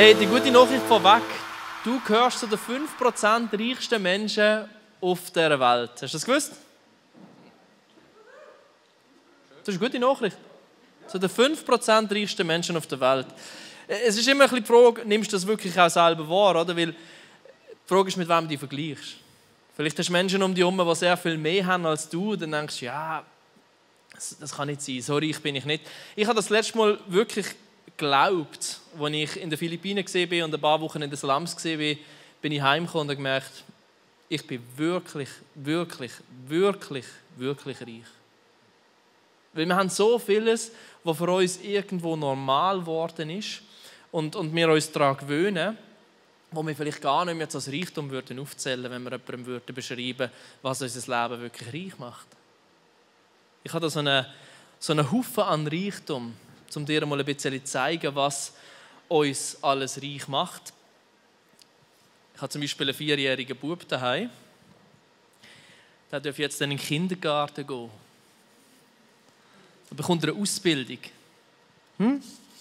Hey, die gute Nachricht vorweg. Du gehörst zu den 5% reichsten Menschen auf dieser Welt. Hast du das gewusst? Das ist eine gute Nachricht. Zu den 5% reichsten Menschen auf der Welt. Es ist immer ein bisschen die Frage, nimmst du das wirklich auch selber wahr? Oder? Weil die Frage ist, mit wem du dich vergleichst. Vielleicht hast du Menschen um dich herum, die sehr viel mehr haben als du. Dann denkst du, ja, das kann nicht sein. So reich bin ich nicht. Ich habe das letzte Mal wirklich geglaubt, als ich in den Philippinen war und ein paar Wochen in den Slums war, bin ich heimgekommen und habe gemerkt, ich bin wirklich, wirklich, wirklich, wirklich reich. Weil wir haben so vieles, was für uns irgendwo normal geworden ist und wir uns daran gewöhnen, wo wir vielleicht gar nicht mehr als Reichtum aufzählen würden, wenn wir jemandem beschreiben würden, was unser Leben wirklich reich macht. Ich habe da so einen Haufen an Reichtum, um dir mal ein bisschen zu zeigen, was uns alles reich macht. Ich habe zum Beispiel einen 4-jährigen Bub daheim. Der darf jetzt in den Kindergarten gehen. Er bekommt eine Ausbildung.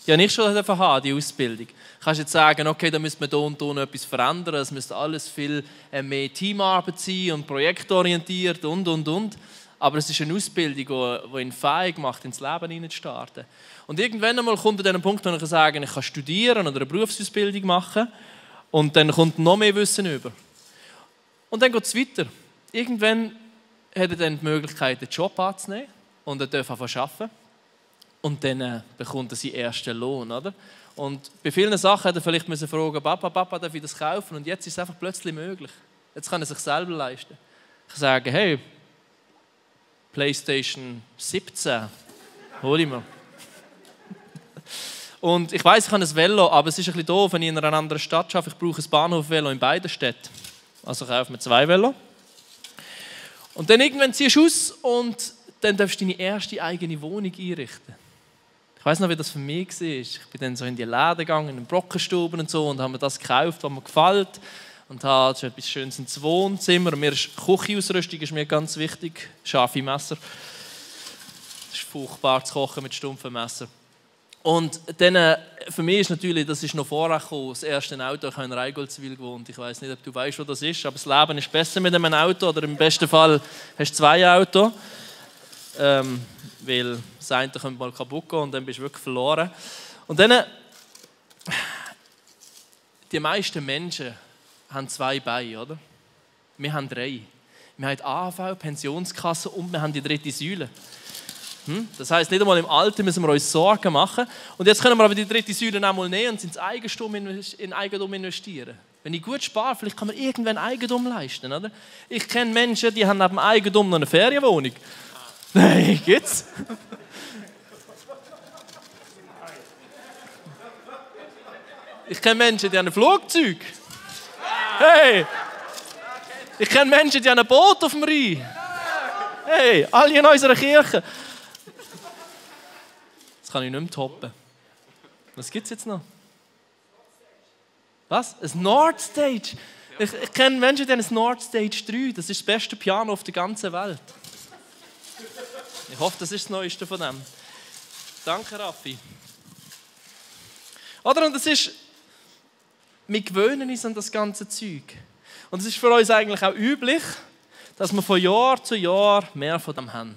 Ja, nicht schon haben, die Ausbildung. Du kannst jetzt sagen, okay, da müsste man hier und hier noch etwas verändern. Es müsste alles viel mehr Teamarbeit sein und projektorientiert und. Aber es ist eine Ausbildung, die ihn fähig macht, ins Leben hineinzustarten. Und irgendwann einmal kommt an den Punkt, wo ich sagen, ich kann studieren oder eine Berufsausbildung machen. Und dann kommt noch mehr Wissen über. Und dann geht es weiter. Irgendwann hat er dann die Möglichkeit, einen Job anzunehmen. Und er darf arbeiten. Und dann bekommt er seinen ersten Lohn. Oder? Und bei vielen Sachen hätte er vielleicht fragen, Papa, darf ich das kaufen? Und jetzt ist es einfach plötzlich möglich. Jetzt kann er sich selber leisten. Ich sage, hey, PlayStation 17, hol ich mir. Und ich weiss, ich habe ein Velo, aber es ist ein bisschen doof, wenn ich in einer anderen Stadt arbeite. Ich brauche ein Bahnhofvelo in beiden Städten. Also kaufe mir 2 Velo. Und dann irgendwann ziehst du aus und dann darfst du deine erste eigene Wohnung einrichten. Ich weiss noch, wie das für mich war. Ich bin dann so in die Läden gegangen, in den Brockenstuben und so, und habe mir das gekauft, was mir gefällt. Und habe etwas Schönes ins Wohnzimmer. Und mir ist Küchenausrüstung ist mir ganz wichtig. Scharfe Messer. Es ist furchtbar zu kochen mit stumpfen Messer. Und dann, für mich ist natürlich, das ist noch vorher gekommen, das erste Auto. Ich habe in Reigoldswil gewohnt. Ich weiss nicht, ob du weißt, wo das ist, aber das Leben ist besser mit einem Auto. Oder im besten Fall hast du 2 Autos. Weil das eine könnte mal kaputt gehen und dann bist du wirklich verloren. Und dann, die meisten Menschen haben 2 Beine, oder? Wir haben 3. Wir haben AHV, Pensionskasse und wir haben die 3. Säule. Das heisst, nicht einmal im Alter müssen wir uns Sorgen machen. Und jetzt können wir aber die 3. Säule auch mal nehmen und ins Eigentum investieren. Wenn ich gut spare, vielleicht kann man irgendwann Eigentum leisten. Oder? Ich kenne Menschen, die haben neben dem Eigentum noch eine Ferienwohnung. Nein, gibt's? Ich kenne Menschen, die haben ein Flugzeug. Hey! Ich kenne Menschen, die haben ein Boot auf dem Rhein. Hey, alle in unserer Kirche. Das kann ich nicht mehr toppen. Was gibt es jetzt noch? Was? Ein Nordstage? Ich kenne Menschen, die haben ein Nordstage 3. Das ist das beste Piano auf der ganzen Welt. Ich hoffe, das ist das Neueste von dem. Danke, Raffi. Oder? Und das ist, wir gewöhnen uns an das ganze Zeug. Und es ist für uns eigentlich auch üblich, dass wir von Jahr zu Jahr mehr von dem haben.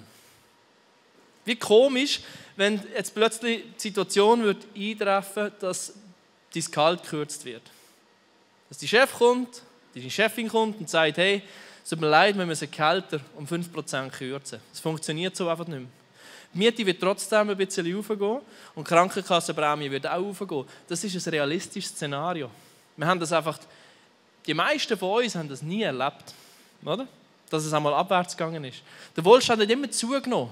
Wie komisch, wenn jetzt plötzlich die Situation wird eintreffen, dass dein Gehalt gekürzt wird. Dass die Chef kommt, deine Chefin kommt und sagt, hey, es tut mir leid, wir müssen Gehälter um 5% kürzen. Das funktioniert so einfach nicht mehr. Die Miete wird trotzdem ein bisschen raufgehen und die Krankenkassenprämie wird auch raufgehen. Das ist ein realistisches Szenario. Wir haben das einfach, die meisten von uns haben das nie erlebt, oder? Dass es einmal abwärts gegangen ist. Der Wohlstand hat immer zugenommen.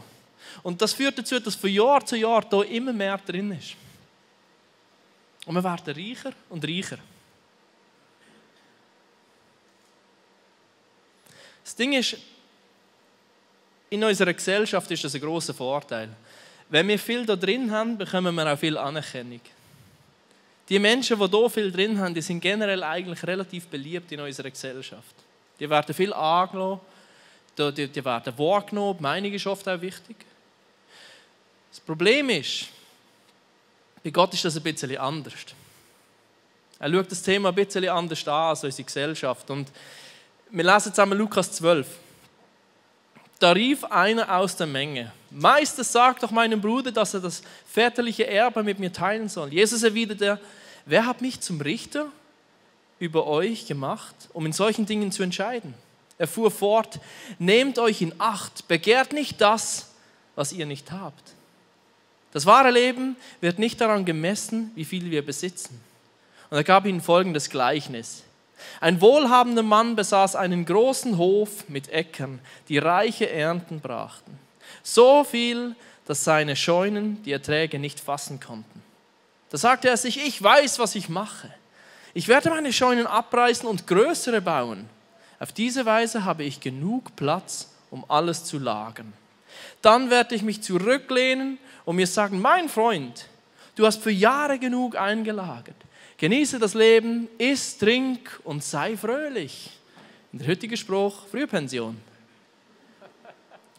Und das führt dazu, dass von Jahr zu Jahr hier immer mehr drin ist. Und wir werden reicher und reicher. Das Ding ist, in unserer Gesellschaft ist das ein grosser Vorteil. Wenn wir viel da drin haben, bekommen wir auch viel Anerkennung. Die Menschen, die hier viel drin haben, die sind generell eigentlich relativ beliebt in unserer Gesellschaft. Die werden viel angenommen, die werden wahrgenommen, die Meinung ist oft auch wichtig. Das Problem ist, bei Gott ist das ein bisschen anders. Er schaut das Thema ein bisschen anders an als unsere Gesellschaft. Und wir lesen zusammen Lukas 12. Da rief einer aus der Menge: Meister, sag doch meinem Bruder, dass er das väterliche Erbe mit mir teilen soll. Jesus erwiderte: Wer hat mich zum Richter über euch gemacht, um in solchen Dingen zu entscheiden? Er fuhr fort: Nehmt euch in Acht, begehrt nicht das, was ihr nicht habt. Das wahre Leben wird nicht daran gemessen, wie viel wir besitzen. Und er gab ihnen folgendes Gleichnis. Ein wohlhabender Mann besaß einen großen Hof mit Äckern, die reiche Ernten brachten. So viel, dass seine Scheunen die Erträge nicht fassen konnten. Da sagte er sich: Ich weiß, was ich mache. Ich werde meine Scheunen abreißen und größere bauen. Auf diese Weise habe ich genug Platz, um alles zu lagern. Dann werde ich mich zurücklehnen und mir sagen: Mein Freund, du hast für Jahre genug eingelagert. Genieße das Leben, iss, trink und sei fröhlich. In der heutigen Spruch, Frühpension.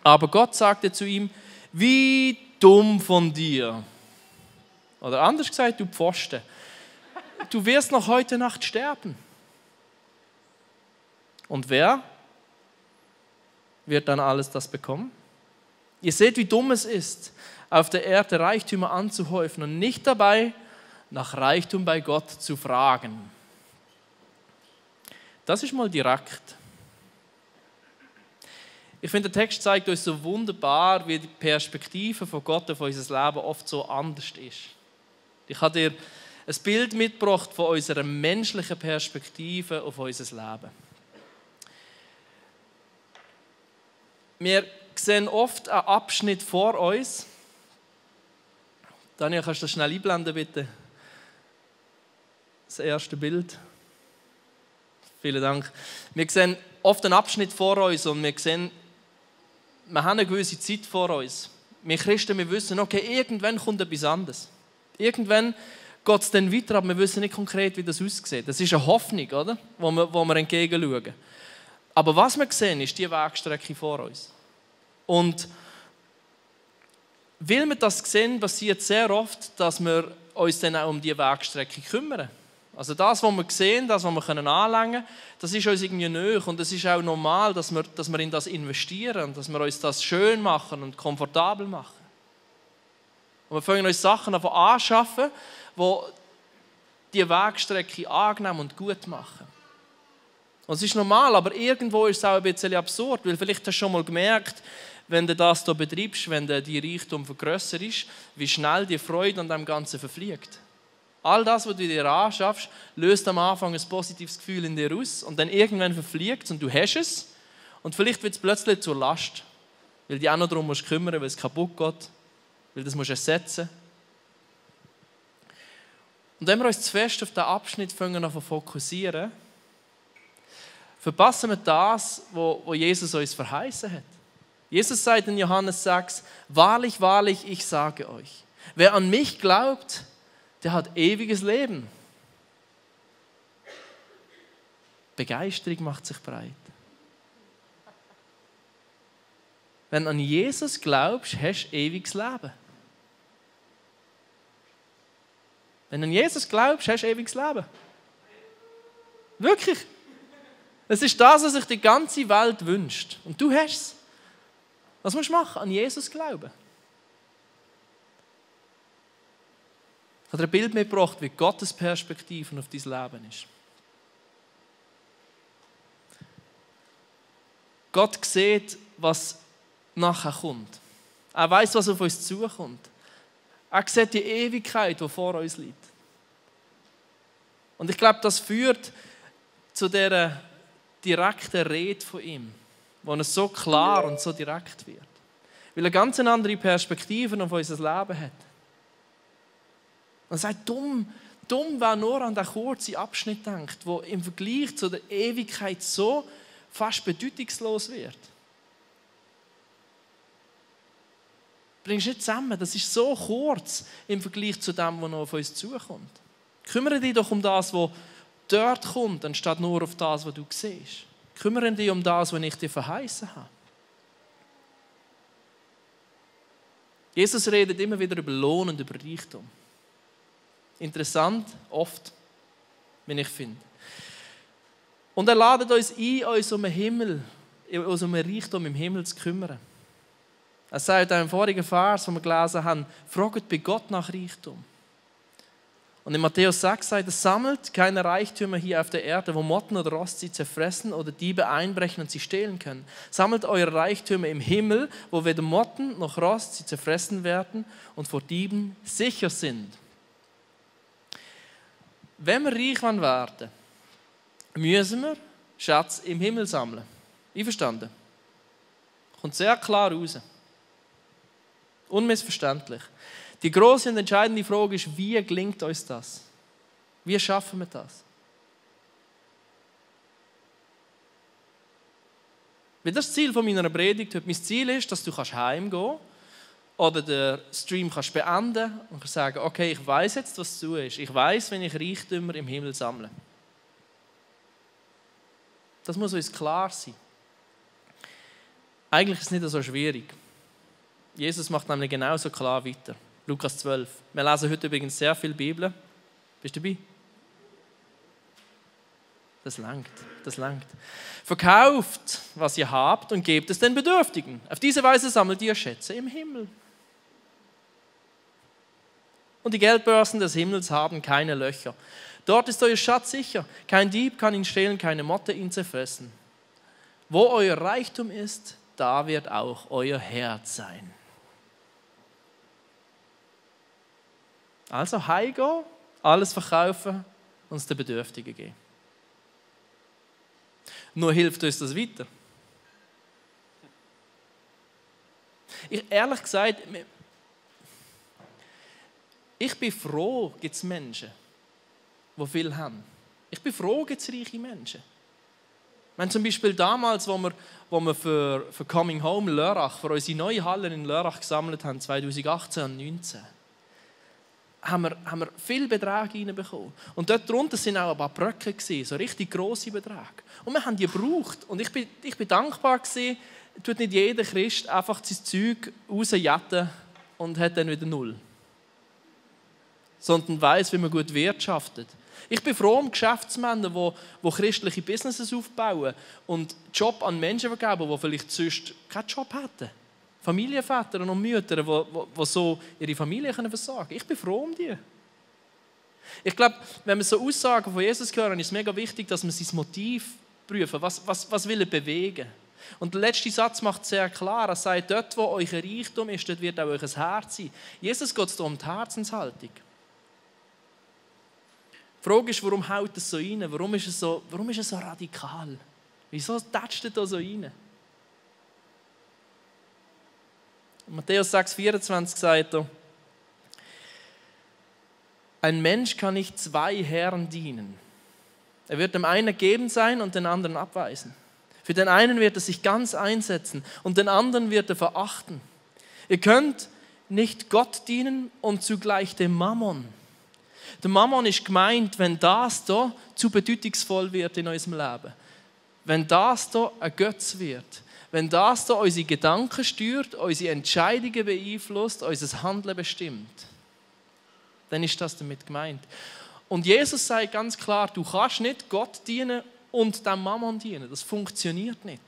Aber Gott sagte zu ihm: Wie dumm von dir. Oder anders gesagt, du Pfosten. Du wirst noch heute Nacht sterben. Und wer wird dann alles das bekommen? Ihr seht, wie dumm es ist, auf der Erde Reichtümer anzuhäufen und nicht dabei nach Reichtum bei Gott zu fragen. Das ist mal direkt. Ich finde, der Text zeigt uns so wunderbar, wie die Perspektive von Gott auf unser Leben oft so anders ist. Ich habe dir ein Bild mitgebracht von unserer menschlichen Perspektive auf unser Leben. Wir sehen oft einen Abschnitt vor uns. Daniel, kannst du das schnell einblenden, bitte? Das erste Bild. Vielen Dank. Wir sehen oft einen Abschnitt vor uns und wir haben eine gewisse Zeit vor uns. Wir Christen, wir wissen, okay, irgendwann kommt etwas anderes. Irgendwann geht es dann weiter, aber wir wissen nicht konkret, wie das aussieht. Das ist eine Hoffnung, oder? Wo wir entgegenschauen. Aber was wir sehen, ist die Wegstrecke vor uns. Und weil wir das sehen, passiert sehr oft, dass wir uns dann auch um die Wegstrecke kümmern. Also das, was wir sehen, das, was wir anlängen können, das ist uns irgendwie nahe. Und es ist auch normal, dass wir in das investieren, dass wir uns das schön machen und komfortabel machen. Und wir fangen uns Sachen anschaffen, die die Wegstrecke angenehm und gut machen. Und es ist normal, aber irgendwo ist es auch ein bisschen absurd, weil vielleicht hast du schon mal gemerkt, wenn du das hier betreibst, wenn du die Reichtum vergrösserst, wie schnell die Freude an dem Ganzen verfliegt. All das, was du dir anschaffst, löst am Anfang ein positives Gefühl in dir aus und dann irgendwann verfliegt es und du hast es und vielleicht wird es plötzlich zur Last, weil du dich auch noch darum musst kümmern, weil es kaputt geht, weil du das musst ersetzen. Und wenn wir uns zu fest auf diesen Abschnitt fokussieren, verpassen wir das, was Jesus uns verheißen hat. Jesus sagt in Johannes 6, wahrlich, wahrlich, ich sage euch, wer an mich glaubt, der hat ewiges Leben. Begeisterung macht sich breit. Wenn du an Jesus glaubst, hast du ewiges Leben. Wenn du an Jesus glaubst, hast du ewiges Leben. Wirklich. Es ist das, was sich die ganze Welt wünscht. Und du hast es. Was musst du machen? An Jesus glauben. Ich habe dir ein Bild mitgebracht, wie Gottes Perspektive auf dein Leben ist. Gott sieht, was nachher kommt. Er weiß, was auf uns zukommt. Er sieht die Ewigkeit, die vor uns liegt. Und ich glaube, das führt zu dieser direkten Rede von ihm, wo er so klar und so direkt wird. Weil er ganz eine andere Perspektive auf unser Leben hat. Und er sagt, dumm, wer nur an den kurzen Abschnitt denkt, wo im Vergleich zu der Ewigkeit so fast bedeutungslos wird. Bringst nicht zusammen, das ist so kurz im Vergleich zu dem, was noch auf uns zukommt. Kümmere dich doch um das, was dort kommt, anstatt nur auf das, was du siehst. Kümmere dich um das, was ich dir verheißen habe. Jesus redet immer wieder über Lohn und über Reichtum. Interessant, oft. wie ich finde. Und er ladet uns ein, uns um den Himmel, uns um den Reichtum im Himmel zu kümmern. Er sagt auch im vorigen Vers, den wir gelesen haben, fragt bei Gott nach Reichtum. Und in Matthäus 6 sagt er, sammelt keine Reichtümer hier auf der Erde, wo Motten oder Rost sie zerfressen oder Diebe einbrechen und sie stehlen können. Sammelt eure Reichtümer im Himmel, wo weder Motten noch Rost sie zerfressen werden und vor Dieben sicher sind. Wenn wir reich werden, müssen wir Schatz im Himmel sammeln. Einverstanden? Kommt sehr klar raus. Unmissverständlich. Die große und entscheidende Frage ist, wie gelingt uns das? Wie schaffen wir das? Weil das Ziel meiner Predigt heute. Mein Ziel ist, dass du heimgehen kannst oder den Stream kannst beenden und kannst sagen, okay, ich weiß jetzt, was zu ist. Ich weiß, wenn ich Reichtümer im Himmel sammle. Das muss uns klar sein. Eigentlich ist es nicht so schwierig. Jesus macht nämlich genauso klar weiter. Lukas 12. Wir lesen heute übrigens sehr viel Bibel. Bist du dabei? Das langt. Verkauft, was ihr habt und gebt es den Bedürftigen. Auf diese Weise sammelt ihr Schätze im Himmel. Und die Geldbörsen des Himmels haben keine Löcher. Dort ist euer Schatz sicher. Kein Dieb kann ihn stehlen, keine Motte ihn zerfressen. Wo euer Reichtum ist, da wird auch euer Herz sein. Also heimgehen, alles verkaufen und es den Bedürftigen geben. Nur hilft uns das weiter. Ehrlich gesagt, ich bin froh, gibt es Menschen, die viel haben. Ich bin froh, gibt es reiche Menschen. Wenn zum Beispiel damals, wo wir für Coming Home Lörrach, für unsere neue Halle in Lörrach gesammelt haben, 2018 und 2019, haben wir viele Beträge reinbekommen. Und dort drunter sind auch ein paar Bröcke gewesen, so richtig grosse Beträge. Und wir haben die gebraucht. Und ich bin dankbar gewesen, tut nicht jeder Christ einfach sein Zeug rausjatten und hat dann wieder null. Sondern weiss, wie man gut wirtschaftet. Ich bin froh um Geschäftsmänner, die christliche Businesses aufbauen und Job an Menschen vergeben, die vielleicht sonst keinen Job hätten. Familienväter und Mütter, die so ihre Familie versorgen können. Ich bin froh um die. Ich glaube, wenn wir so Aussagen von Jesus hören, ist es mega wichtig, dass wir sein Motiv prüfen. Was will er bewegen? Und der letzte Satz macht sehr klar. Er sagt, dort, wo euer Reichtum ist, dort wird auch euer Herz sein. Jesus geht es um die Herzenshaltung. Die Frage ist, warum haut es so rein? Warum ist es so radikal? Wieso tätscht er da so rein? Matthäus 6,24 sagt er, ein Mensch kann nicht zwei Herren dienen. Er wird dem einen geben sein und den anderen abweisen. Für den einen wird er sich ganz einsetzen und den anderen wird er verachten. Ihr könnt nicht Gott dienen und zugleich dem Mammon. Der Mammon ist gemeint, wenn das hier zu bedeutungsvoll wird in unserem Leben. Wenn das hier ein Götz wird. Wenn das hier unsere Gedanken steuert, unsere Entscheidungen beeinflusst, unser Handeln bestimmt, dann ist das damit gemeint. Und Jesus sagt ganz klar, du kannst nicht Gott dienen und dem Mammon dienen. Das funktioniert nicht.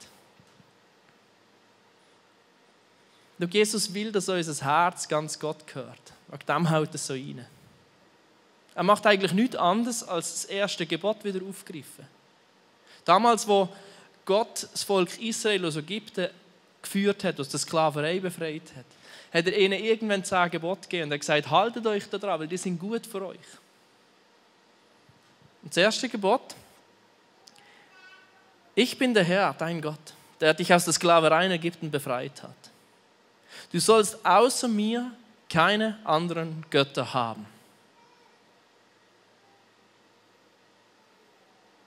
Und Jesus will, dass unser Herz ganz Gott gehört. Wegen dem haut es so rein. Er macht eigentlich nichts anderes, als das erste Gebot wieder aufgreifen. Damals, wo Gott das Volk Israel aus Ägypten geführt hat, aus der Sklaverei befreit hat, hat er ihnen irgendwann 10 Gebote gegeben und er hat gesagt, haltet euch daran, weil die sind gut für euch. Und das erste Gebot, ich bin der Herr, dein Gott, der dich aus der Sklaverei in Ägypten befreit hat. Du sollst außer mir keine anderen Götter haben.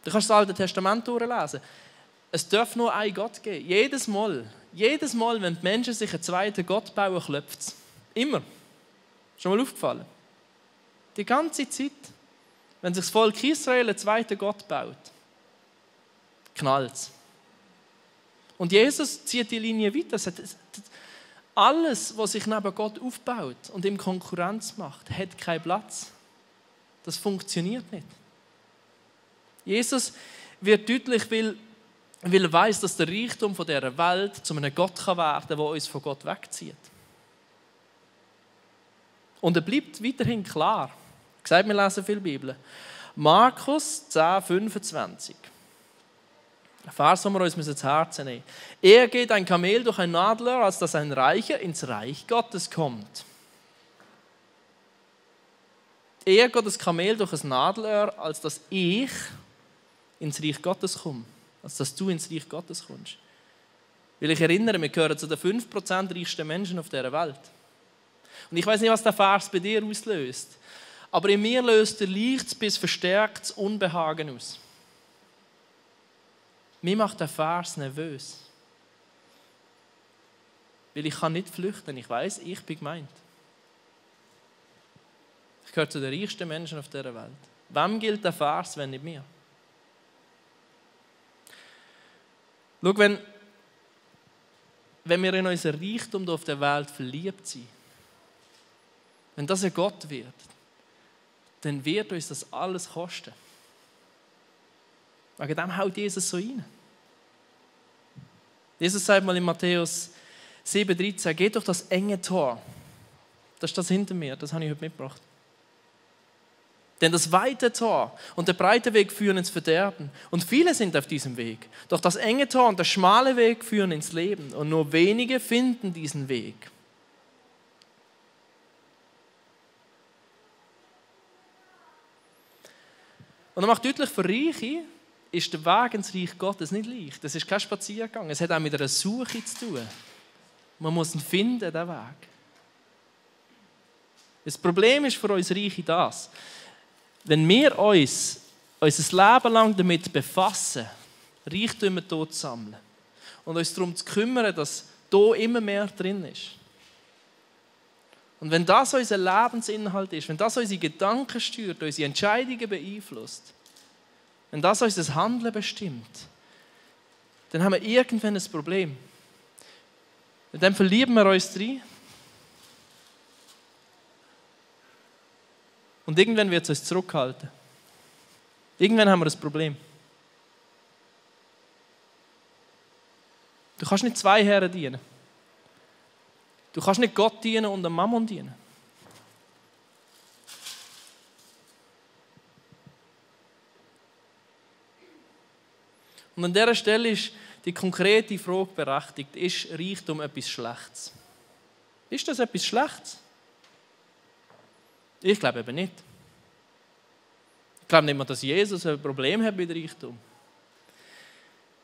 Du kannst das Alte Testament durchlesen. Es darf nur einen Gott geben. Jedes Mal, wenn die Menschen sich einen zweiten Gott bauen, klopft es. Immer. Schon mal aufgefallen? Die ganze Zeit. Wenn sich das Volk Israel einen zweiten Gott baut, knallt es. Und Jesus zieht die Linie weiter. Alles, was sich neben Gott aufbaut und ihm Konkurrenz macht, hat keinen Platz. Das funktioniert nicht. Jesus wird deutlich, weil er weiss, dass der Reichtum von dieser Welt zu einem Gott werden kann, der uns von Gott wegzieht. Und er bleibt weiterhin klar. Ich sage, wir lesen viel Bibel. Markus 10, 25. Ein Vers, den wir uns ins Herz nehmen müssen. Eher geht ein Kamel durch ein Nadelöhr, als dass ein Reicher ins Reich Gottes kommt. Eher geht das Kamel durch ein Nadelöhr, als dass ich ins Reich Gottes komme. Als dass du ins Reich Gottes kommst. Weil ich erinnere, wir gehören zu den 5% reichsten Menschen auf dieser Welt. Und ich weiß nicht, was der Vers bei dir auslöst. Aber in mir löst er leichtes bis verstärktes Unbehagen aus. Mir macht der Vers nervös. Weil ich kann nicht flüchten. Ich weiß, ich bin gemeint. Ich gehöre zu den reichsten Menschen auf dieser Welt. Wem gilt der Vers, wenn nicht mir? Schau, wenn wir in unser Reichtum hier auf der Welt verliebt sind, wenn das ein Gott wird, dann wird uns das alles kosten. Wegen dem haut Jesus so rein. Jesus sagt mal in Matthäus 7,13, geht durch das enge Tor. Das ist das hinter mir, das habe ich heute mitgebracht. Denn das weite Tor und der breite Weg führen ins Verderben. Und viele sind auf diesem Weg. Doch das enge Tor und der schmale Weg führen ins Leben. Und nur wenige finden diesen Weg. Und er macht deutlich, für Reiche ist der Weg ins Reich Gottes nicht leicht. Das ist kein Spaziergang. Es hat auch mit einer Suche zu tun. Man muss ihn finden, diesen Weg. Das Problem ist für uns Reiche das. Wenn wir uns unser Leben lang damit befassen, Reichtümer hier zu sammeln und uns darum zu kümmern, dass hier immer mehr drin ist. Und wenn das unser Lebensinhalt ist, wenn das unsere Gedanken steuert, unsere Entscheidungen beeinflusst, wenn das unser Handeln bestimmt, dann haben wir irgendwann ein Problem. Und dann verlieben wir uns rein. Und irgendwann wird es uns zurückhalten. Irgendwann haben wir ein Problem. Du kannst nicht zwei Herren dienen. Du kannst nicht Gott dienen und dem Mammon dienen. Und an dieser Stelle ist die konkrete Frage berechtigt, ist Reichtum etwas Schlechtes? Ist das etwas Schlechtes? Ich glaube eben nicht. Ich glaube nicht mehr, dass Jesus ein Problem hat mit Reichtum.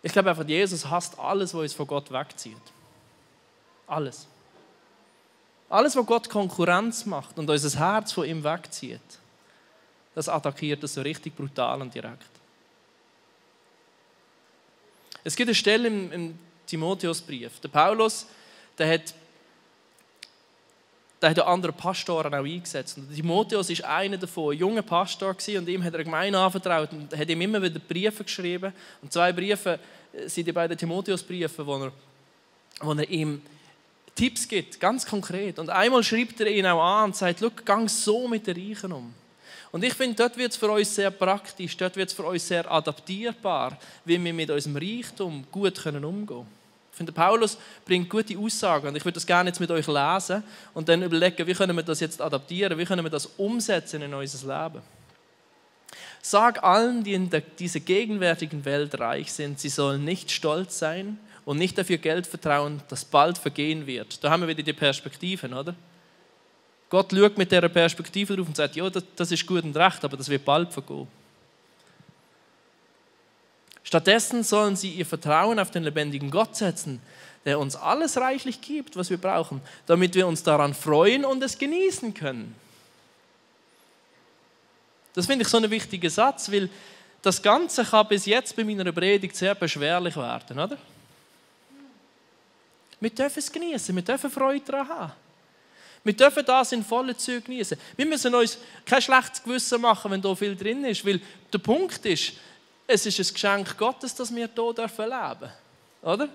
Ich glaube einfach, Jesus hasst alles, was uns von Gott wegzieht. Alles. Alles, was Gott Konkurrenz macht und unser Herz von ihm wegzieht, das attackiert er so richtig brutal und direkt. Es gibt eine Stelle im Timotheusbrief. Der Paulus, der hat andere Pastoren auch eingesetzt. Und Timotheus war einer davon, ein junger Pastor, und ihm hat er eine Gemeinde anvertraut und hat ihm immer wieder Briefe geschrieben. Und 2 Briefe sind die beiden Timotheusbriefe, wo er ihm Tipps gibt, ganz konkret. Und einmal schreibt er ihn auch an und sagt, schau, gang so mit den Reichen um. Und ich finde, dort wird es für uns sehr praktisch, dort wird es für uns sehr adaptierbar, wie wir mit unserem Reichtum gut umgehen können. Ich finde, Paulus bringt gute Aussagen und ich würde das gerne jetzt mit euch lesen und dann überlegen, wie können wir das jetzt adaptieren, wie können wir das umsetzen in unser Leben. Sag allen, die in dieser gegenwärtigen Welt reich sind, sie sollen nicht stolz sein und nicht auf ihr Geld vertrauen, das bald vergehen wird. Da haben wir wieder die Perspektiven, oder? Gott schaut mit dieser Perspektive drauf und sagt, ja, das ist gut und recht, aber das wird bald vergehen. Stattdessen sollen sie ihr Vertrauen auf den lebendigen Gott setzen, der uns alles reichlich gibt, was wir brauchen, damit wir uns daran freuen und es genießen können. Das finde ich so einen wichtigen Satz, weil das Ganze kann bis jetzt bei meiner Predigt sehr beschwerlich werden, oder? Wir dürfen es genießen, wir dürfen Freude daran haben. Wir dürfen das in vollen Zügen genießen. Wir müssen uns kein schlechtes Gewissen machen, wenn da viel drin ist, weil der Punkt ist, es ist ein Geschenk Gottes, dass wir hier leben dürfen. Oder?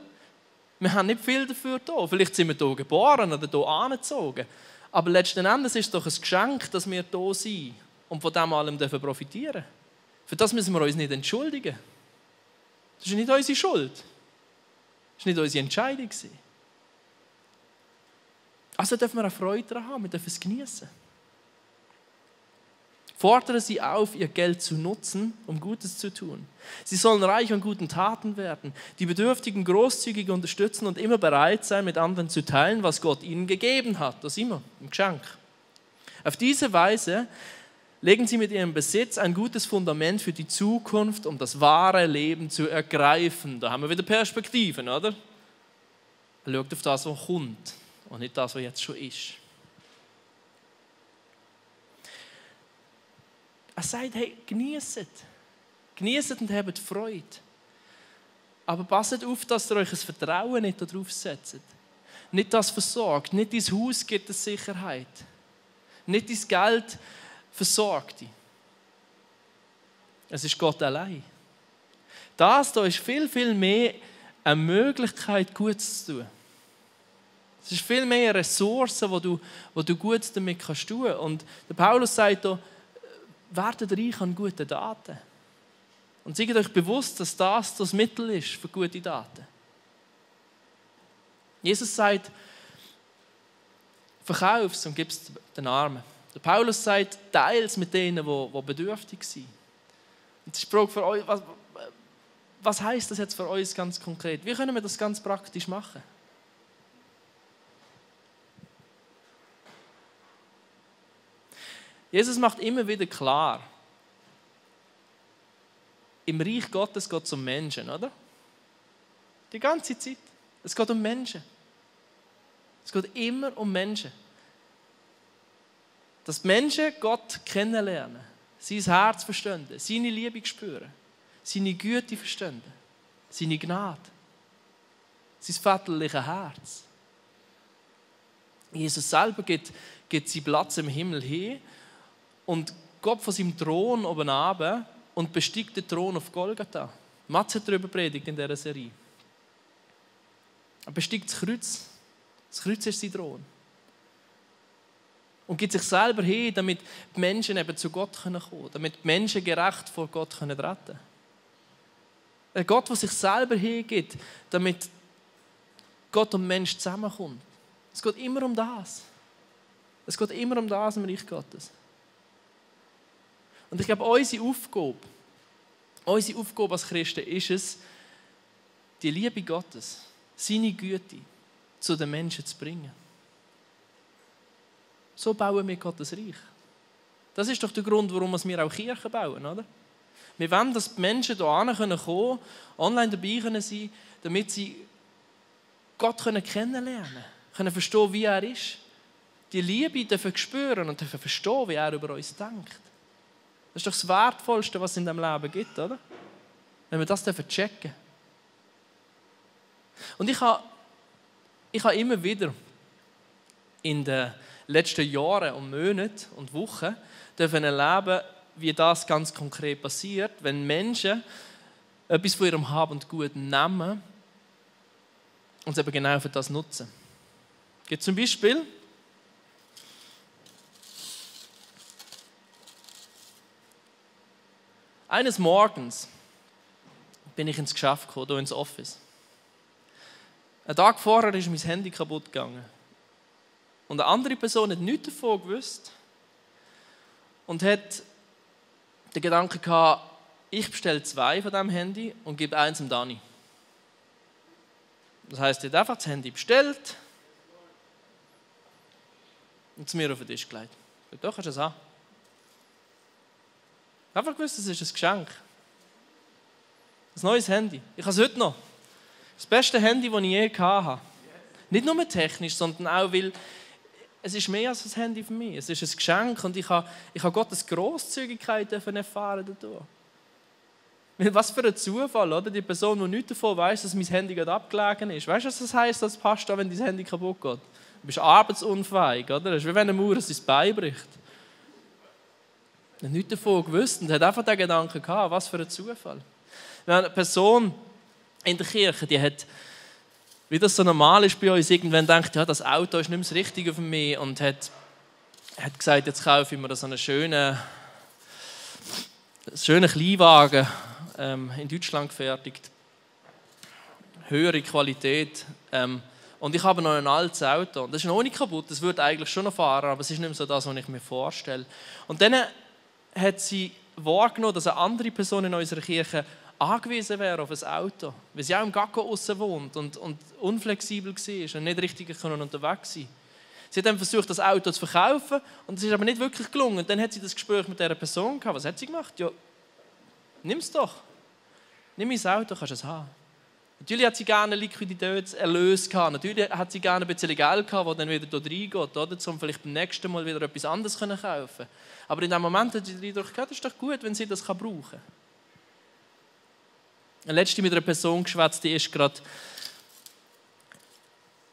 Wir haben nicht viel dafür da. Vielleicht sind wir hier geboren oder hier angezogen. Aber letzten Endes ist es doch ein Geschenk, dass wir hier sind und von dem allem profitieren dürfen. Für das müssen wir uns nicht entschuldigen. Das ist nicht unsere Schuld. Das war nicht unsere Entscheidung. Also dürfen wir auch Freude daran haben, wir dürfen es genießen. Fordere sie auf, ihr Geld zu nutzen, um Gutes zu tun. Sie sollen reich an guten Taten werden, die Bedürftigen großzügig unterstützen und immer bereit sein, mit anderen zu teilen, was Gott ihnen gegeben hat. Das immer, im Geschenk. Auf diese Weise legen sie mit ihrem Besitz ein gutes Fundament für die Zukunft, um das wahre Leben zu ergreifen. Da haben wir wieder Perspektiven, oder? Er schaut auf das, was kommt und nicht das, was jetzt schon ist. Er sagt, hey, genießt. Genießt und habt Freude. Aber passt auf, dass ihr euch ein Vertrauen nicht darauf setzt. Nicht das versorgt. Nicht dein Haus gibt dir Sicherheit. Nicht dein Geld versorgt dich. Es ist Gott allein. Das da ist viel, viel mehr eine Möglichkeit, Gutes zu tun. Es ist viel mehr eine Ressource, wo du Gutes damit tun kannst. Und der Paulus sagt hier, werdet reich an guten Taten. Und seid euch bewusst, dass das Mittel ist für gute Taten. Jesus sagt, verkauf es und gib es den Armen. Der Paulus sagt, teile es mit denen, die bedürftig sind. Und die Frage für euch, was heisst das jetzt für uns ganz konkret? Wie können wir das ganz praktisch machen? Jesus macht immer wieder klar, im Reich Gottes geht es um Menschen, oder? Die ganze Zeit. Es geht um Menschen. Es geht immer um Menschen. Dass Menschen Gott kennenlernen, sein Herz verstehen, seine Liebe spüren, seine Güte verstehen, seine Gnade, sein väterliches Herz. Jesus selber gibt seinen Platz im Himmel hin und Gott von seinem Thron oben runter und besteigt den Thron auf Golgatha. Mats hat darüber predigt in dieser Serie. Er besteigt das Kreuz. Das Kreuz ist sein Thron. Und gibt sich selber hin, damit die Menschen eben zu Gott kommen können, damit die Menschen gerecht vor Gott retten können. Ein Gott, der sich selber hingibt, damit Gott und Mensch zusammenkommt. Es geht immer um das. Es geht immer um das im Reich Gottes. Und ich glaube, unsere Aufgabe als Christen ist es, die Liebe Gottes, seine Güte zu den Menschen zu bringen. So bauen wir Gottes Reich. Das ist doch der Grund, warum wir auch Kirchen bauen, oder? Wir wollen, dass die Menschen hierher kommen können, online dabei sein können, damit sie Gott kennenlernen können, verstehen, wie er ist. Die Liebe dürfen spüren und dürfen verstehen, wie er über uns denkt. Das ist doch das Wertvollste, was es in diesem Leben gibt, oder? Wenn wir das checken dürfen. Und ich habe immer wieder in den letzten Jahren und Monaten und Wochen erleben, wie das ganz konkret passiert, wenn Menschen etwas von ihrem Hab und Gut nehmen und es eben genau für das nutzen. Es gibt zum Beispiel eines Morgens bin ich ins Geschäft gekommen, hier ins Office. Einen Tag vorher ist mein Handy kaputt gegangen. Und eine andere Person hat nichts davon gewusst und hat den Gedanken gehabt, ich bestelle 2 von diesem Handy und gebe eins dem Dani. Das heisst, er hat einfach das Handy bestellt und zu mir auf den Tisch gelegt. Ich dachte, doch, hast du es an. Ich habe einfach gewusst, das ist ein Geschenk. Ein neues Handy. Ich habe es heute noch. Das beste Handy, das ich je hatte. Nicht nur technisch, sondern auch, weil es ist mehr als ein Handy für mich. Es ist ein Geschenk und ich habe Gottes Grosszügigkeit erfahren dadurch. Was für ein Zufall, oder? Die Person, die nichts davon weiss, dass mein Handy gerade abgelegen ist. Weißt du, was das heisst als Pastor, wenn dein Handy kaputt geht? Du bist arbeitsunfähig, oder? Das ist wie wenn ein Maurer sein Bein bricht. Er hat nichts davon gewusst und hat einfach den Gedanken gehabt, was für ein Zufall. Eine Person in der Kirche, die hat, wie das so normal ist bei uns, irgendwann denkt, ja, das Auto ist nicht mehr das Richtige für mich und hat gesagt, jetzt kaufe ich mir so einen schönen Ein schöner Kleinwagen, in Deutschland gefertigt. Höhere Qualität. Und ich habe noch ein altes Auto. Das ist noch nicht kaputt, das würde eigentlich schon noch fahren, aber es ist nicht mehr so das, was ich mir vorstelle. Und dann hat sie wahrgenommen, dass eine andere Person in unserer Kirche angewiesen wäre auf ein Auto, weil sie auch im Gacko aussen wohnt und unflexibel war und nicht richtig unterwegs sein. Sie hat dann versucht, das Auto zu verkaufen und es ist aber nicht wirklich gelungen. Und dann hat sie das Gespräch mit dieser Person gehabt. Was hat sie gemacht? Ja, nimm es doch. Nimm mein Auto, kannst du es haben. Natürlich hat sie gerne Liquiditätserlös gehabt. Natürlich hat sie gerne ein bisschen Geld gehabt, das dann wieder hier reingeht, oder? Um vielleicht beim nächsten Mal wieder etwas anderes kaufen können. Aber in dem Moment hat sie den Eindruck gehabt, das ist doch gut, wenn sie das brauchen kann. Letzte mit einer Person geschwätzt, die ist gerade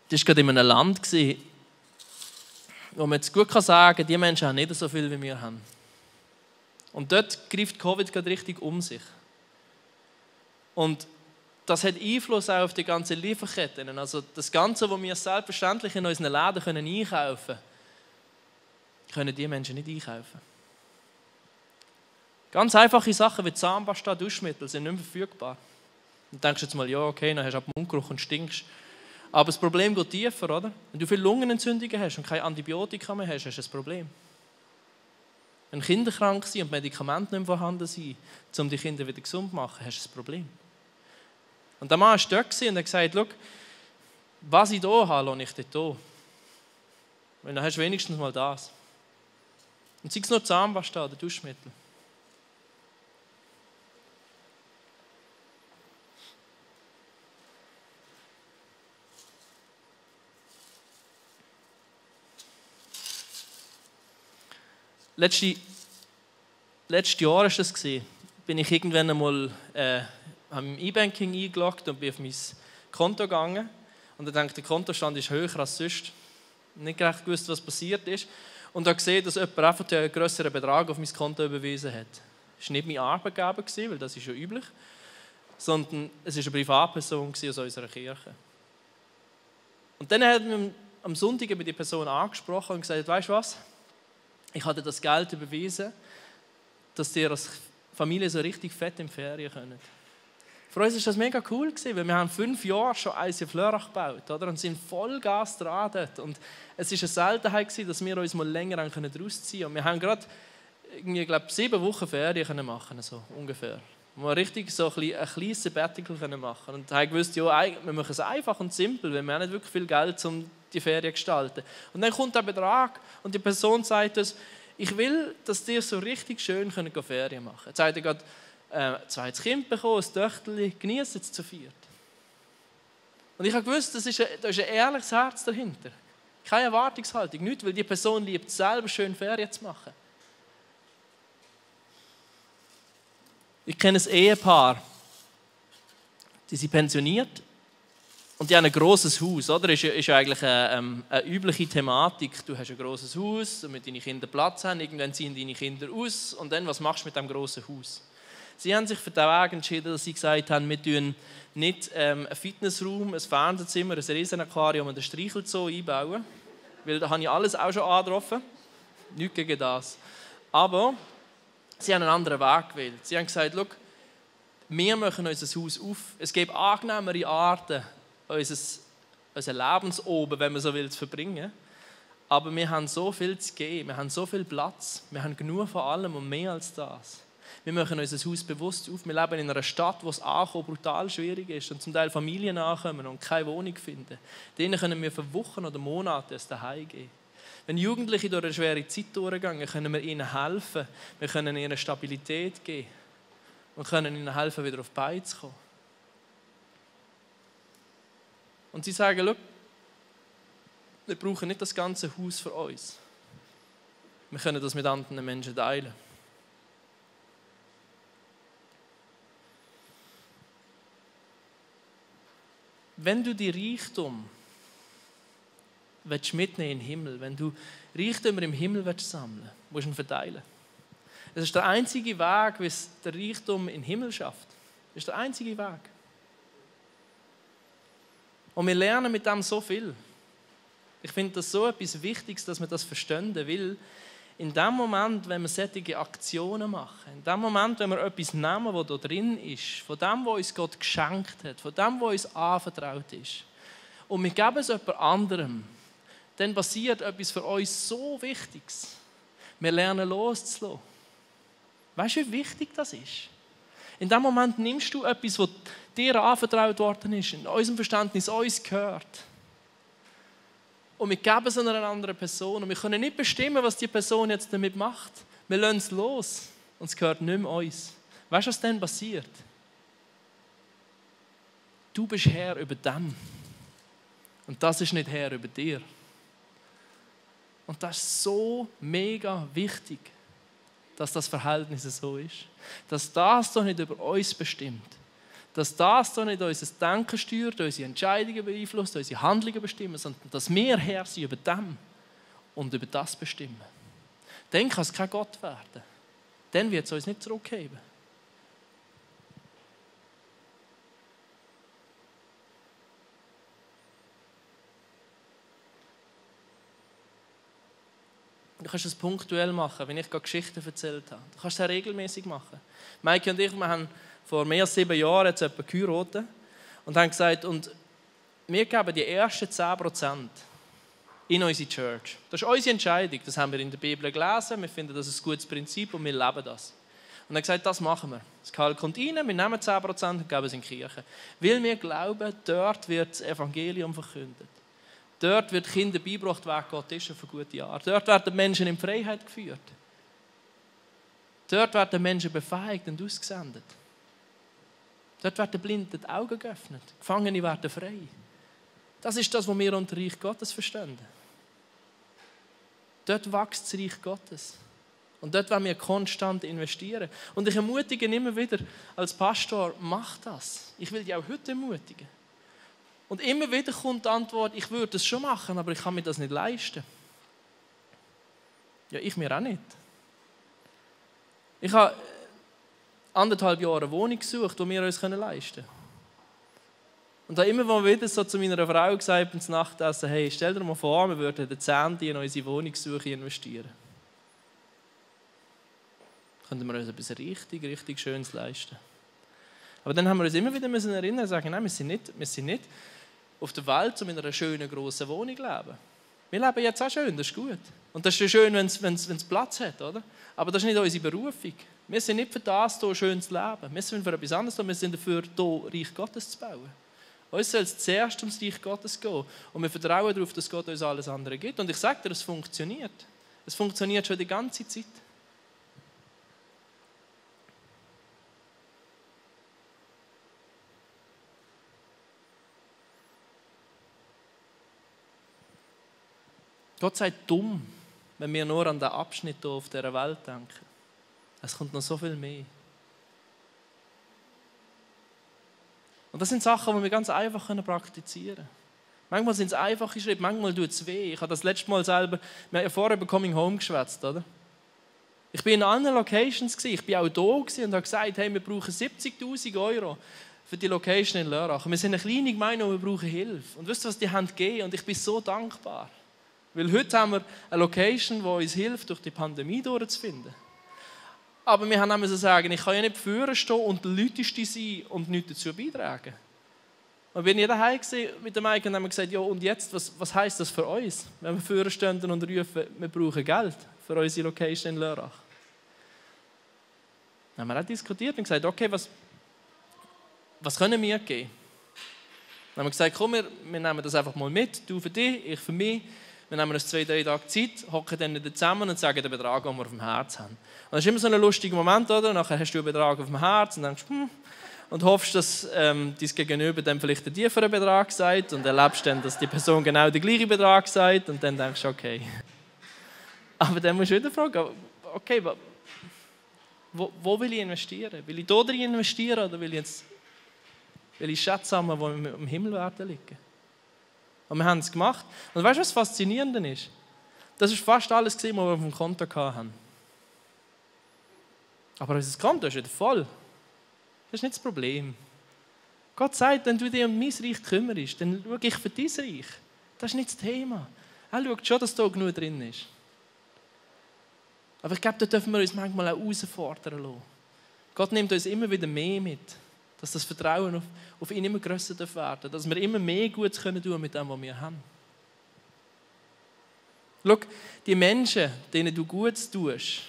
in einem Land gewesen, wo man jetzt gut sagen kann, die Menschen haben nicht so viel, wie wir haben. Und dort greift Covid gerade richtig um sich. Und das hat Einfluss auch auf die ganzen Lieferketten. Also das Ganze, was wir selbstverständlich in unseren Läden einkaufen können, können die Menschen nicht einkaufen. Ganz einfache Sachen wie Zahnpasta, Duschmittel sind nicht mehr verfügbar. Dann denkst du jetzt mal, ja, okay, dann hast du ab Mundgeruch und stinkst. Aber das Problem geht tiefer, oder? Wenn du viele Lungenentzündungen hast und keine Antibiotika mehr hast, hast du ein Problem. Wenn Kinder krank sind und Medikamente nicht mehr vorhanden sind, um die Kinder wieder gesund zu machen, hast du ein Problem. Und der Mann war dort und hat gesagt, schau, was ich hier habe, lasse ich dort hier. Weil dann hast du wenigstens mal das. Und sei es nur Zahnpasta oder Duschmittel. Letztes Jahr war das, bin ich irgendwann einmal im E-Banking eingeloggt und bin auf mein Konto gegangen. Und dann dachte, der Kontostand ist höher als sonst. Nicht recht gewusst, was passiert ist. Und habe gesehen, dass jemand einfach einen grösseren Betrag auf mein Konto überwiesen hat. Es war nicht mein Arbeitgeber, weil das ist ja üblich, sondern es war eine Privatperson aus unserer Kirche. Und dann hat man am Sonntag die Person angesprochen und gesagt, weißt du was? Ich hatte das Geld überwiesen, dass ihr als Familie so richtig fett in die Ferien könnt. Für uns war das mega cool, weil wir haben 5 Jahre schon eins in Flörach gebaut, oder? Und sind voll Gas dran dort. Und es war eine Seltenheit, dass wir uns mal länger rausziehen können. Und wir haben gerade, ich glaube, 7 Wochen Ferien machen, so ungefähr. Wo wir richtig so ein kleines Sabbatical machen können. Und haben gewusst, ja, wir machen es einfach und simpel, weil wir haben nicht wirklich viel Geld, um die Ferien zu gestalten. Und dann kommt der Betrag und die Person sagt uns, ich will, dass ihr so richtig schön Ferien machen könnt. Jetzt hat er gerade ein zweites Kind bekommen, ein Töchterchen, genießt es zu viert. Und ich habe gewusst, da ist ein ehrliches Herz dahinter. Keine Erwartungshaltung, nicht, weil die Person liebt, selber schön Ferien zu machen. Ich kenne ein Ehepaar, die sind pensioniert und die haben ein grosses Haus. Oder? Das ist ja eigentlich eine übliche Thematik. Du hast ein grosses Haus, damit deine Kinder Platz haben, irgendwann ziehen deine Kinder aus und dann, was machst du mit diesem grossen Haus? Sie haben sich für den Weg entschieden, dass sie gesagt haben, wir tun nicht einen Fitnessraum, ein Fernsehzimmer, ein Riesenaquarium und ein Streichelzoo einbauen, weil da habe ich alles auch schon angetroffen. Nichts gegen das. Aber sie haben einen anderen Weg gewählt. Sie haben gesagt, schau, wir machen unser Haus auf. Es gibt angenehmere Arten, unser Lebensoben, wenn man so will, zu verbringen. Aber wir haben so viel zu geben, wir haben so viel Platz, wir haben genug von allem und mehr als das. Wir machen unser Haus bewusst auf. Wir leben in einer Stadt, wo es Ankommen brutal schwierig ist und zum Teil Familien ankommen und keine Wohnung finden. Denen können wir für Wochen oder Monate ein Zuhause geben. Wenn Jugendliche durch eine schwere Zeit durchgehen, können wir ihnen helfen. Wir können ihnen Stabilität geben und können ihnen helfen, wieder auf die Beine zu kommen. Und sie sagen, schau, wir brauchen nicht das ganze Haus für uns. Wir können das mit anderen Menschen teilen. Wenn du die Reichtum mitnehmen in den Himmel, wenn du Reichtum im Himmel sammeln willst, musst du ihn verteilen. Das ist der einzige Weg, wie es der Reichtum in den Himmel schafft. Das ist der einzige Weg. Und wir lernen mit dem so viel. Ich finde das so etwas Wichtiges, dass wir das verstehen, weil in dem Moment, wenn wir solche Aktionen machen, in dem Moment, wenn wir etwas nehmen, was da drin ist, von dem, was uns Gott geschenkt hat, von dem, was uns anvertraut ist, und wir geben es jemand anderem, dann passiert etwas für uns so Wichtiges. Wir lernen loszulassen. Weißt du, wie wichtig das ist? In dem Moment nimmst du etwas, was dir anvertraut worden ist, in unserem Verständnis uns gehört. Und wir geben es einer anderen Person. Und wir können nicht bestimmen, was die Person jetzt damit macht. Wir lassen es los. Und es gehört nicht mehr uns. Weißt du, was dann passiert? Du bist Herr über dem. Und das ist nicht Herr über dir. Und das ist so mega wichtig, dass das Verhältnis so ist. Dass das doch nicht über uns bestimmt. Dass das doch nicht unser Denken steuert, unsere Entscheidungen beeinflusst, unsere Handlungen bestimmen, sondern dass wir Herr sind über dem und über das bestimmen. Dann kann es kein Gott werden. Dann wird es uns nicht zurückgeben. Du kannst es punktuell machen, wenn ich gerade Geschichten erzählt habe. Du kannst es auch regelmäßig machen. Maike und ich, wir haben vor mehr als 7 Jahren jetzt jemanden geheiratet und haben gesagt, und wir geben die ersten 10% in unsere Church. Das ist unsere Entscheidung. Das haben wir in der Bibel gelesen. Wir finden, das ist ein gutes Prinzip und wir leben das. Und er hat gesagt, das machen wir. Das Gehalt kommt rein, wir nehmen 10% und geben es in die Kirche. Weil wir glauben, dort wird das Evangelium verkündet. Dort wird Kinder beigebracht, wer Gott ist auf eine gute Art. Dort werden Menschen in Freiheit geführt. Dort werden Menschen befähigt und ausgesendet. Dort werden Blinden die Augen geöffnet. Gefangene werden frei. Das ist das, was wir unter Reich Gottes verstehen. Dort wächst das Reich Gottes. Und dort wollen wir konstant investieren. Und ich ermutige immer wieder als Pastor, mach das. Ich will dich auch heute ermutigen. Und immer wieder kommt die Antwort, ich würde es schon machen, aber ich kann mir das nicht leisten. Ja, ich mir auch nicht. Ich habe 1,5 Jahre eine Wohnung gesucht, die wir uns leisten können. Und da immer mal wieder so zu meiner Frau gesagt, beim Nachtessen, hey, stell dir mal vor, wir würden den Zehnten in unsere Wohnungssuche investieren. Könnten wir uns etwas richtig Schönes leisten. Aber dann haben wir uns immer wieder erinnern und sagen, nein, wir sind nicht auf der Welt, um in einer schönen, grossen Wohnung zu leben. Wir leben jetzt auch schön, das ist gut. Und das ist schön, wenn es Platz hat, oder? Aber das ist nicht unsere Berufung. Wir sind nicht für das hier schön zu leben. Wir sind für etwas anderes da. Wir sind dafür, hier Reich Gottes zu bauen. Uns soll es zuerst ums Reich Gottes gehen. Und wir vertrauen darauf, dass Gott uns alles andere gibt. Und ich sage dir, es funktioniert. Es funktioniert schon die ganze Zeit. Gott sei dumm, wenn wir nur an den Abschnitt hier auf dieser Welt denken. Es kommt noch so viel mehr. Und das sind Sachen, die wir ganz einfach praktizieren können. Manchmal sind es einfache Schritte, manchmal tut es weh. Ich habe das letzte Mal selber, wir haben ja vorher über Coming Home geschwätzt, oder? Ich bin in anderen Locations, ich war auch da und habe gesagt, hey, wir brauchen 70'000 € für die Location in Lörrach. Wir sind eine kleine Gemeinde und wir brauchen Hilfe. Und wisst ihr, was die haben gegeben? Und ich bin so dankbar. Weil heute haben wir eine Location, die uns hilft, durch die Pandemie durchzufinden. Aber wir haben so sagen, ich kann ja nicht vorne stehen und der Lauteste sein und nichts dazu beitragen. Und wir waren daheim mit dem Mike und haben gesagt, ja und jetzt, was heisst das für uns? Wenn wir vorne stehen und rufen, wir brauchen Geld für unsere Location in Lörrach. Dann haben wir auch diskutiert und gesagt, okay, was können wir geben? Dann haben wir gesagt, komm, wir nehmen das einfach mal mit, du für dich, ich für mich. Wir nehmen uns 2-3 Tage Zeit, hocken dann wieder zusammen und sagen den Betrag, den wir auf dem Herz haben. Und das ist immer so ein lustiger Moment, oder? Nachher hast du einen Betrag auf dem Herz und denkst, und hoffst, dass dein Gegenüber dann vielleicht einen tieferen Betrag sagt und erlebst dann, dass die Person genau den gleichen Betrag sagt und dann denkst du, okay. Aber dann musst du wieder fragen, okay, wo will ich investieren? Will ich hier drin investieren oder will ich Schätze sammeln, die im Himmel werden liegen? Und wir haben es gemacht. Und weißt du, was faszinierend ist? Das war fast alles, was wir auf dem Konto hatten. Aber unser Konto ist wieder voll. Das ist nicht das Problem. Gott sagt, wenn du dich um mein Reich kümmerst, dann schaue ich für dein Reich. Das ist nicht das Thema. Er schaut schon, dass da genug drin ist. Aber ich glaube, da dürfen wir uns manchmal auch herausfordern lassen. Gott nimmt uns immer wieder mehr mit, dass das Vertrauen auf ihn immer grösser werden darf, dass wir immer mehr Gutes tun können mit dem, was wir haben. Schau, die Menschen, denen du Gutes tust,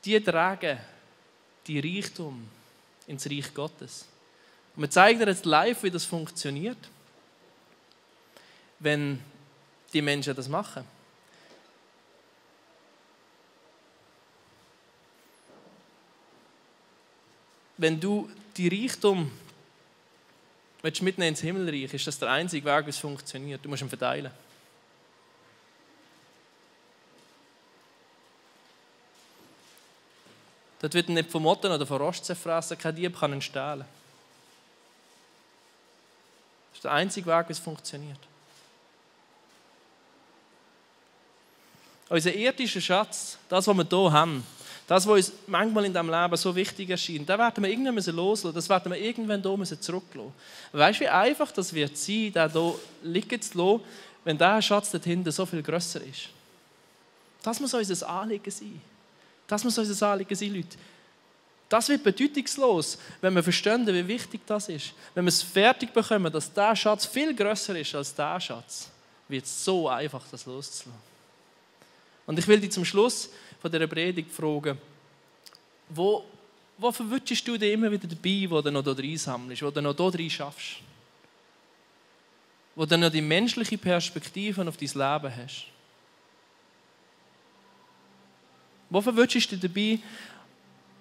die tragen die Reichtum ins Reich Gottes. Und wir zeigen dir jetzt live, wie das funktioniert, wenn die Menschen das machen. Wenn du die Reichtum mitnehmen ins Himmelreich, ist das der einzige Weg, wie es funktioniert. Du musst ihn verteilen. Dort wird nicht von Motten oder von Rost zerfressen, kein Dieb kann ihn stehlen. Das ist der einzige Weg, wie es funktioniert. Unser irdischer Schatz, das, was wir hier haben, das, was uns manchmal in diesem Leben so wichtig erscheint, das werden wir irgendwann loslassen, das werden wir irgendwann hier zurücklassen. Weißt du, wie einfach das wird sein, den hier liegen zu lassen, wenn dieser Schatz dort hinten so viel grösser ist? Das muss unser Anliegen sein. Das muss unser Anliegen sein, Leute. Das wird bedeutungslos, wenn wir verstehen, wie wichtig das ist. Wenn wir es fertig bekommen, dass dieser Schatz viel grösser ist als dieser Schatz, wird es so einfach, das loszulassen. Und ich will dich zum Schluss von dieser Predigt fragen, wo verwünschst du dich immer wieder dabei, wo du noch hier rein sammelst, wo du noch hier rein schaffst? Wo du noch die menschliche Perspektive auf dein Leben hast? Wo verwünschst du dich dabei,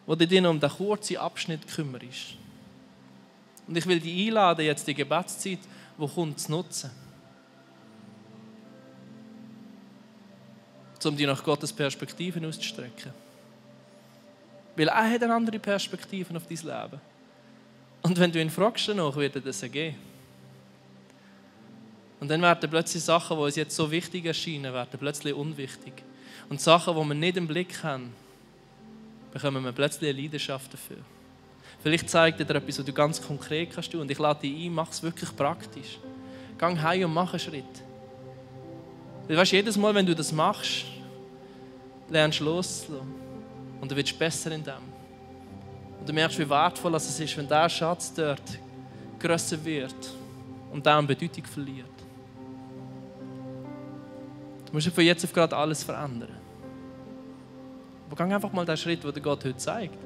wo du dich noch um diesen kurzen Abschnitt kümmerst? Und ich will dich einladen, jetzt die Gebetszeit, die kommt, zu nutzen. Um dich nach Gottes Perspektiven auszustrecken. Weil er hat eine andere Perspektive auf dein Leben. Und wenn du ihn fragst, danach, wird er das geben. Und dann werden plötzlich Sachen, die uns jetzt so wichtig erscheinen, werden plötzlich unwichtig. Und Sachen, die wir nicht im Blick haben, bekommen wir plötzlich eine Leidenschaft dafür. Vielleicht zeigt dir etwas, was du ganz konkret kannst tun. Und ich lade dich ein, mach es wirklich praktisch. Geh heim und mach einen Schritt. Weil weißt, jedes Mal, wenn du das machst, lernst du loszulassen. Und du wirst besser in dem. Und du merkst, wie wertvoll es ist, wenn dieser Schatz dort grösser wird und der an Bedeutung verliert. Du musst von jetzt auf gerade alles verändern. Aber geh einfach mal den Schritt, den Gott heute zeigt.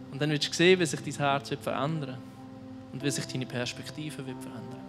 Und dann wirst du sehen, wie sich dein Herz verändern wird und wie sich deine Perspektive verändern wird.